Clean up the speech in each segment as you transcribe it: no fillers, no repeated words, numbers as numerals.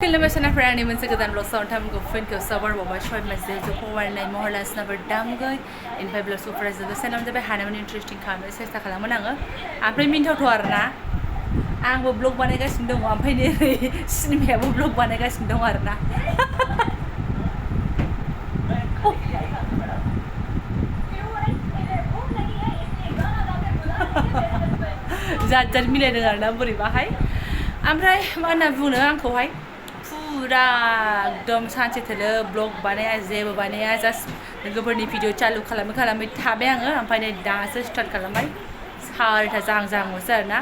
Kelebasana Franny Mensagan Los Soundham go Finko Sober Boba Shoy Mazil to Power Nine Morelas never damn in Pablo Supras the Senam the Bahana interesting comments says Takalamananga. I'm bringing to Warna. I will block one against the one penny. Simi will block one against the Warna. That million number behind. I'm right, one of Uncle White. Pura dom सानसे थेले blog बानाया जेबो बानाया just लोगोफोरनि video चालु खालामै थाबाय आङो ओमफ्राय नै दासो स्टार्ट खालामबाय 4:30 जांजांल'सो आरोना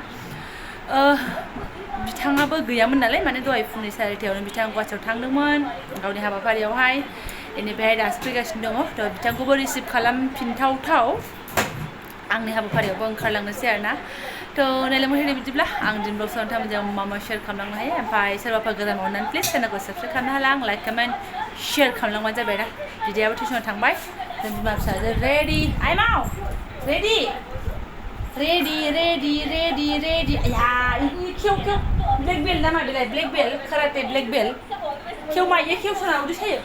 बिथाङाबो गैयामोन नालाय माने दहाय फुंनि 4:30आवनो बिथाङा गुवाहाटियाव थांदोंमोन गावनि हाबाफारियावहाय बेनिफ्राय दासो फैगासिनो दङ थ' बिथांखौबो रिसिभ खालामफिनथावथाव आंनि हाबाफारियावबो ओंखारलांनोसै आरोना थ' नायलांबाय बिदिब्ला आं दिनब्लग सावथामजों मा शेयार खालामलांनो हायो ओमफ्राय सोरबाफोर गोदान अननानै प्लिज चेनेलखौ साबस्क्राइब खालामनो हाला आं लाइक कमेन्ट शेयार खालामलांबानो जाबाय दा बिदायाबो टिउसनाव थांबाय जों बिमा फिसाजो रेडि आइमाव रेडि आया खेव ब्लेक बेल्ट नामा बेलाय black belt karate black belt खेव मायो खेव सना उदै सायो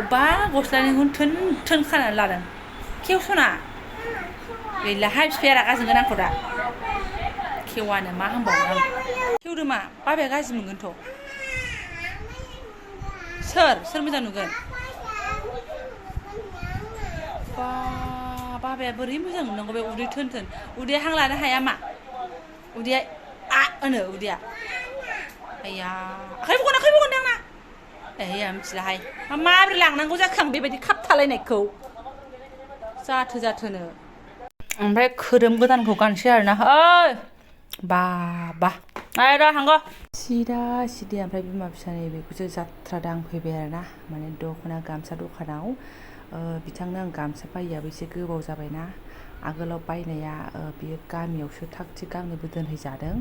अबा गस्लानिखौनो थोन खानानै लादों खेव सना गैलाहाय बिफाया रागा जोंगोन आंखौ दा खेवानो मा होनबावनो आं खेवदो मा बाबाया गाज्रि मोनगोनथ' सोर मोजां नुगोन बाबाया बोरै मोजां नुनांगौ बे उदै थोन उदैया हां लानो हाया मा उदैया आ होनो उदैया आया आखाइ बगोन आंना ए आं मिथिलाहाय माबोरै लांनांगौ जाखो आं बेबायदि खाबथालायनायखौ जाथोनो ओमफ्राय खोरोम गोदानखौ गानसै आरोना ओइ बा आइ र' हांगो सिदा ओमफ्राय बिमा फिसानि बेखौसो जाथ्रा दांफैबाय आरोना माने दख'ना गामसा दखानाव बिथांनो आं गामसा बायैयाबो एसे गोबाव जाबायना आगोलाव बायनाया बियो गामियावसो थाग थिग गांनैबो दोनहैजादों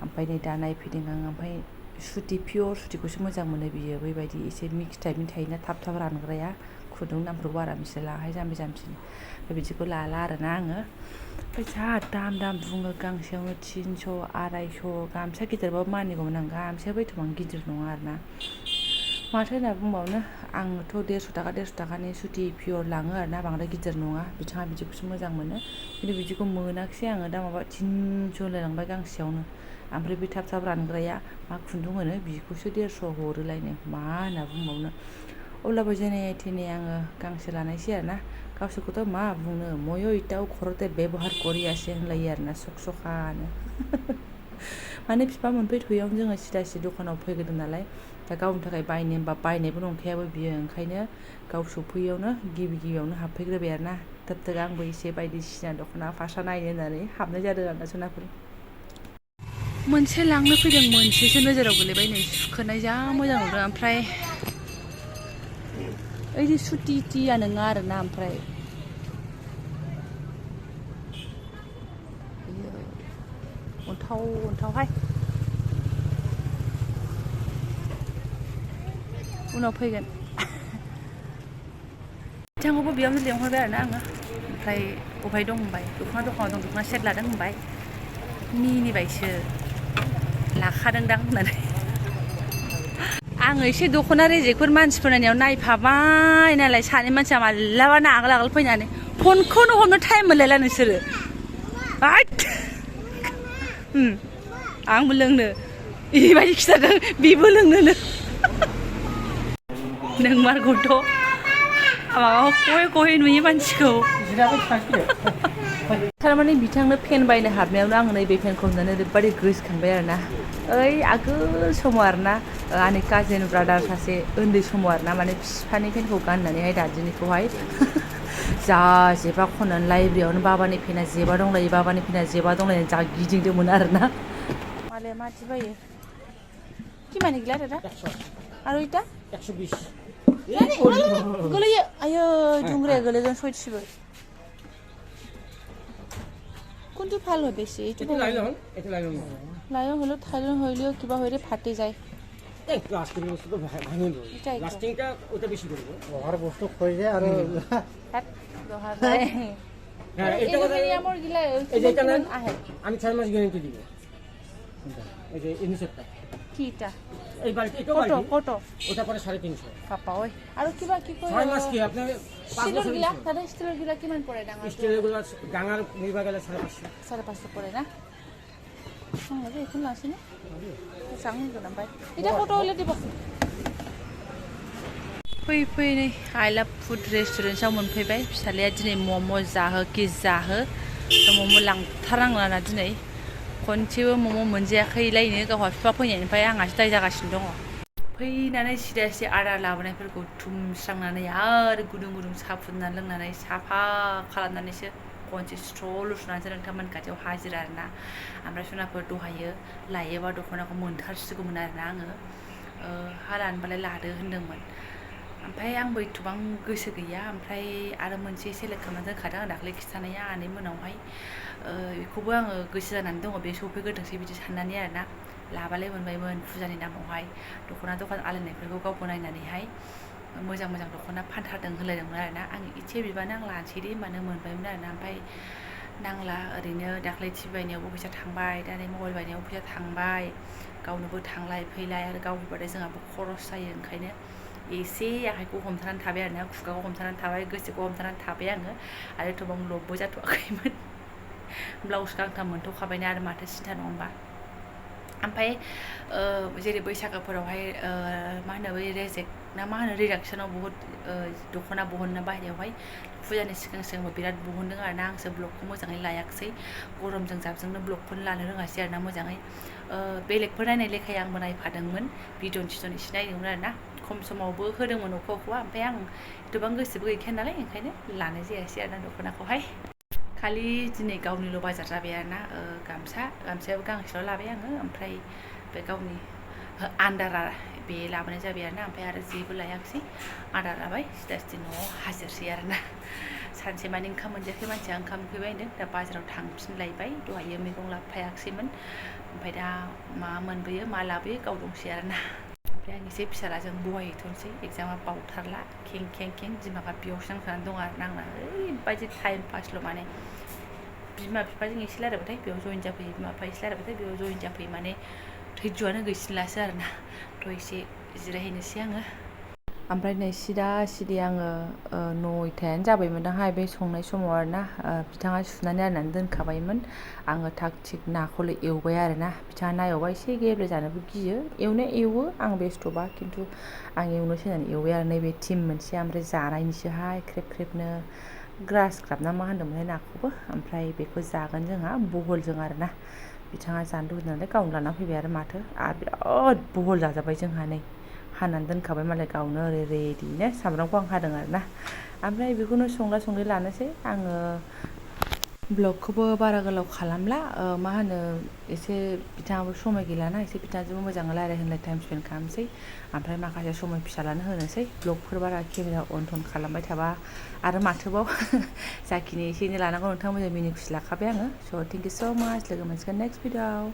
ओमफ्राय नै दा नायफैदों आं ओमफ्राय सुति पियर सुतिखौसो मोजां मोनो बियो बेबायदि एसे मिक्स टाइपनि थायोना थाब रानग्राया खुदुं नामफोरखौ बारा मिथिलाहाय जाम्बि बिदिखौ लाला आरोना आङो ओमफ्राय जा दाम बुङो गांसेयावनो 300 250 गामसा गिदिरबाबो मानिगौमोन आं गामसायाबो एथबां गिदिर नङा आरोना माथो होनना बुंबावनो आंथ' 150 थाखानि सुति पियर लाङो आरोना बांद्राय गिदिर नङा बिथाङा बिदिखौसो मोजां मोनो खिन्थु बिदिखौ मोनाखिसै आङो दा माबा 300 लायलांबाय गांसेयावनो ओमफ्राय बे थाब रानग्राया मा खुन्दुं होनो बिखौसो 150 हरोलायनो मा होनना बुंबावनो अब्लाबो जेने थेने आङो गांसे लानायसै आरोना गावसोरखौथ' मा बुंनो मयो इटाव खरते बेबहार करियासे होनलायो आरोना सखसखानो माने बिफा मोनफैथ'यैयावनो जोङो सिदा दखानाव फैग्रोदों नालाय दा गावनि थाखाय बायनो होनबा बायनायबो नंखायाबो बियो ओंखायनो गाव सफैयावनो गिबियावनो हाबफैग्रोबाय आरोना थोब आंबो एसे बायदिसिना दख'ना फास्रा नायनो होननानै हाबनाय जादों आरोना सोनाफोर मोनसे लांनो फैदों मोनसेसो नोजोराव गोलैबाय नै सुखोनाय जा मोजां नुदों ओमफ्राय ओइदि सुतिया नङा आरोना ओमफ्राय अन्थावहाय उनाव फैगोन बिथांखौबो बेयावनो लेंहरबाय आरोना आङो ओमफ्राय बबेहाय दं होनबाय दख'ना दखानाव दं दख'ना सेट लादों होनबाय मिनिबायसो लाखादोंदां होननानै आङो एसे दख'ना रेजेकफोर मानसिफोर नायनायाव नायफाबाय नालाय सानै मानसिया मालाबानो आगोल फैनानै फनखौनो हमनो टाइम मोनलायला नोंसोरो आंबो लोंनो बेबायदि खिथादों बेबो लोंनोनो नों मारगौथ' माबा खहे नुयो मानसिखौ थारमाने बिथांनो पेन बायनो हाबनायावनो आङो नैबे पेनखौ नुनानै ओरैबायदि गोसोखांबाय आरोना ओइ आगोल समाव आरोना आंनि काजिन ब्रादार सासे उन्दै समाव आरोना माने बिफानि पेनखौ गाननानैहाय दादिनिखौहाय जा जेबा खननानै लाइब्रेरियावनो बाबानि पेना जेबा दंलायनो जा गिदिंदोंमोन आरोना मालाया मादि बायो किमान गैला दादा आरो इटा 120 गोलैयो आयो दुंग्राया गोलैगोन सयथिबो কোনটো ভাল হয় বেছি এইটো লাইলন হলো থাইলন হইলেও কিবা হইলে ফাটি যায় এই প্লাস্টিক বস্তু ভাঙি লয় প্লাস্টিকটা ওটা বেশি করব লোহার বস্তু ক্ষয়ে যায় আর লোহার হ্যাঁ এটা কথা আমার গিলা এটা আহে আমি 6 মাস গ্যারান্টি দিব এই যে ইনসেপ্টটা কিটা এই বালতি এটাও কত বালতি কত ওটা পরে 350 পাপা ওই আৰু কিবা কি কয় 6 মাস কি আপনি 5 স্টিলৰ বছর গিলা দাদা স্টিলৰ গিলা কিমান পৰে ডাঙৰ স্টিলের গুলো ডাঙার নিবা গেলে 550 550 পৰে না যে এখন আছে না চাঙি গনাম বাই এটা কত হলে দিব फैयै नै आइ लाभ फुड रेस्टुरेन्टआव मोनफैबाय फिसालाया दिनै मम' जाहो कि जाहो मम' लांथारनांलाना दिनै खनसेबो मम' मोनजायाखैलायनो गावहा बिफा फैनायनिफ्राय आंहासो दाय जागासिनो दङ फैनानै सिदा सिदा आदार लाबोनायफोरखौ थुमस्रांनानै आरो गुदुं गुदुं साहा फुदुंनानै लोंनानै साफा खालामनानैसो खनसे स्र' लुस्रांनानैसो नोंथांमोन खाथियाव हाजिरा आरोना ओमफ्राय सनाफोर दहायो लायोबा दख'नाखौ मोनथारसिगौमोन आरोना आङो हा लानोबालाय लादो होन्दोंमोन ओमफ्राय आंबो एथबां गोसो गैया ओमफ्राय आरो मोनसे सेलेक्ट खालामना दोनखादों आं दाख्लै खिन्थानाया आनै मोनावहाय बेखौबो आङो गोसो जानानै दङ बे सफैग्रोथोंसै बिदि साननानै आरोना लाबालाय मोनबायमोन फुजानि नामावहाय दख'ना दखान आलायनायफोरखौ गावबो नायनानैहाय मोजां मोजां दख'ना फानथारदों होनलायदोंमोन आरोना आं एसे बिबानो आं लानोसै दे होनबानो मोनबायमोन आरोना ओमफ्राय नांला ओरैनो दाख्लै टिभि बायनायावबो फैसा थांबाय दा नै मबाइल बायनायावबो फैसा थांबाय गावनोबो थांलाय फैलाय आरो गाव होबाथाय जोंहाबो खरस जायो ओंखायनो एसे आखाइखौ हमथानानै थाबाय आरोना खुगाखौ हमथानानै थाबाय गोसोखौ हमथानानै थाबाय आङो आरो एथबां लबबो जाथ'वाखैमोन ब्लाउस गांथाम मोनथ'खाबायना आरो माथो सिन्था नङा होमबा ओमफ्राय जेरै बैसागोफोरावहाय मा होनो बै रेजेक्ट ना मा होनो रिडाक्सनाव बहुद दख'ना बहनना बाहेरायावहाय फुजानि सिगां सिगांबो बिराद बहनदों आरोना आंसो ब्लगखौ मोजाङै लायाखिसै गरमजों जाबजोंनो ब्लगखौनो लानो रोङासै आरोना मोजाङै बेलेगफोर नायनाय लेखायै आंबो नायफादोंमोन बिदन थिदन एसे नायदोंमोन आरोना खम समावबो होदोंमोन अबेखौबा ओमफ्राय आं एथबां गोसोबो गैखाया नालाय ओंखायनो लानाय जायासै आरोना दख'नाखौहाय खालि दिनै गावनिल' बाजार जाबाय आरोना गामसायाबो गांसेल' लाबाय आङो ओमफ्राय बे गावनि आन्दारा बे लाबोनाय जाबाय आरोना ओमफ्राय आरो जेबो लायाखिसै आदार लाबाय सिदा सिदा न'आव हाजिरसै आरोना सानसे मानि ओंखाम मोनजायाखै मानसिया ओंखाम उखैबाय होनदों दा बाजाराव थांफिनलायबाय दहायो मैगं लाबोफायाखिसैमोन ओमफ्राय दा मा मोनबोयो मा लाबोयो गाव दंसै आरोना ओमफ्राय आं एसे फिसालाजों बहायहैथ'नोसै एगजामा बावथारला खें खें खें बिमाफ्रा बेयावसो नांथानानै दं आरोना आंना ओरैबायदि टाइम पासल' माने बिमा बिफाजों एसे रायलायबाथाय बेयाव जइन जाफैयो बिमा बिफा एसे रायलायबाथाय बेयाव जइन जाफैयो माने धैज्य'आनो गैसिनलासो आरोना थ' एसे जिरायहैनोसै आङो ओमफ्राय नै सिदा सिदि आङो 9थायानो जाबायमोनदांहाय बे संनाय समाव आरोना बिथाङा सुनानै आरनानै दोनखाबायमोन आङो थाग थिग नाखौल' एवबाय आरोना बिथाङा ना एवबा एसे गेब्लेजानोबो गियो एवो आं बेस्थ'बा खिन्थु आं एवनोसै होननानै एवबाय आरो नैबे टिम मोनसेया ओमफ्राय जानायनिसोहाय ख्रेब ख्रेबनो ग्रास क्राब ना मा होनदोंमोनहाय नाखौबो ओमफ्राय बेखौ जागोन जोंहा बहलजों आरोना बिथाङा जानो लुबैदों नालाय गावनो लाना फैबाय आरो माथो बिराद बहल जाजाबाय जोंहा नै हानानै दोनखाबाय मालाय गावनो ओरै रेडिनो सामब्रामखौ आं हादों आरोना ओमफ्राय बेखौनो संला संलि लानोसै आङो ब्लगखौबो बारा गोलाव खालामला मा होनो एसे बिथाङाबो समाय गैलाना एसे बिथांजोंबो मोजाङै रायलायहोनलाय टाइम स्पेन्ड खालामसै ओमफ्राय माखासे समाय फिसालानो होनोसै ब्लगफोर बारा केमेरा अन टन खालामबाय थाबा आरो माथोबाव जाखिनि एसे एनै लानांगौ नोंथांमोनजों मिनि खुसि लाखाबाय आङो स' थेंक इउ स' माच लोगो मोनसिगोन नेक्स्ट भिडिअ'आव